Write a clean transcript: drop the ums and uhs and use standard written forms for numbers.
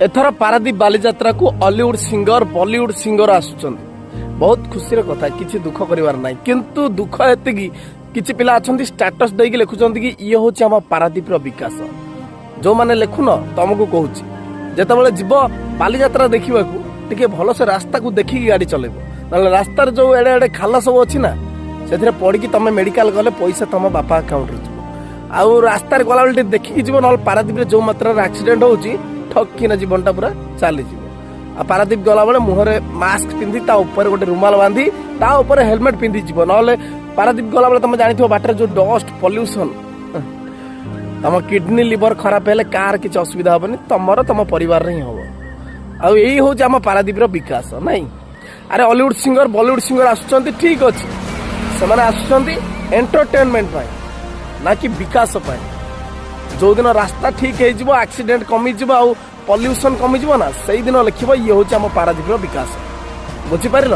ଏଥର ପାରାଦୀପ ବାଲିଯାତ୍ରାକୁ Ollywood singer, Bollywood singer ଆସୁଛନ୍ତି। ବହୁତ ଖୁସିର କଥା, କିଛି ଦୁଃଖ କରିବାର ନାହିଁ। କିନ୍ତୁ ଦୁଃଖ ଏତିକି, କିଛି ପିଲା ଅଛନ୍ତି, ଷ୍ଟାଟସ୍ ଦେଇକି ଲେଖୁଛନ୍ତି କି ଇଏ ହଉଛି ଆମ ପାରାଦୀପର ବିକାଶ। ଯୋଉମାନେ ଲେଖୁନ, ତମକୁ କହୁଛି, ଯେତେବେଳେ ଯିବ ବାଲିଯାତ୍ରା ଦେଖିବାକୁ, ଟିକେ ଭଲସେ ରାସ୍ତାକୁ ଦେଖିକି ଗାଡି ଚଲେଇବ। ନହେଲେ ରାସ୍ତାରେ ଯୋଉ ଏଡେ ଏଡେ ଖାଲ ସବୁ ଅଛି ନା, ସେଥିରେ ପଡିକି ତମେ ମେଡିକାଲ ଗଲେ ପଇସା ତମ ବାପା ଆକାଉଣ୍ଟରେ ଯିବ। ଆଉ ରାସ୍ତାରେ ଗଲାବେଳେ ଟିକେ ଦେଖିକି ଯିବ, ନହେଲେ ପାରାଦୀପରେ ଯୋଉ ମାତ୍ରାରେ ଆକ୍ସିଡେଣ୍ଟ ହଉଛି, ଠକିନା ଜୀବନଟା ପୁରା ଚାଲିଯିବ। ଆଉ ପାରାଦୀପ ଗଲାବେଳେ ମୁହଁରେ ମାସ୍କ ପିନ୍ଧି, ତା ଉପରେ ଗୋଟେ ରୁମାଲ ବାନ୍ଧି, ତା ଉପରେ ହେଲମେଟ ପିନ୍ଧି ଯିବ। ନହେଲେ ପାରାଦୀପ ଗଲାବେଳେ ତମେ ଜାଣିଥିବ, ବାଟରେ ଯୋଉ ଡଷ୍ଟ ପଲ୍ୟୁସନ, ତମ କିଡନୀ ଲିଭର ଖରାପ ହେଲେ କାହାର କିଛି ଅସୁବିଧା ହବନି, ତମର ତମ ପରିବାରରେ ହିଁ ହବ। ଆଉ ଏଇ ହଉଛି ଆମ ପାରାଦୀପର ବିକାଶ ନାଇଁ। ଆରେ, ଅଲିଉଡ ସିଙ୍ଗର, ବଲିଉଡ ସିଙ୍ଗର ଆସୁଛନ୍ତି, ଠିକ ଅଛି। ସେମାନେ ଆସୁଛନ୍ତି ଏଣ୍ଟରଟେନମେଣ୍ଟ ପାଇଁ, ନା କି ବିକାଶ ପାଇଁ। ଯୋଉଦିନ ରାସ୍ତା ଠିକ ହେଇଯିବ, ଆକ୍ସିଡେଣ୍ଟ କମିଯିବ ଆଉ ପଲ୍ୟୁସନ କମିଯିବ ନା, ସେଇଦିନ ଲେଖିବ ଇଏ ହଉଛି ଆମ ପାରାଦୀପର ବିକାଶ। ବୁଝିପାରିଲ?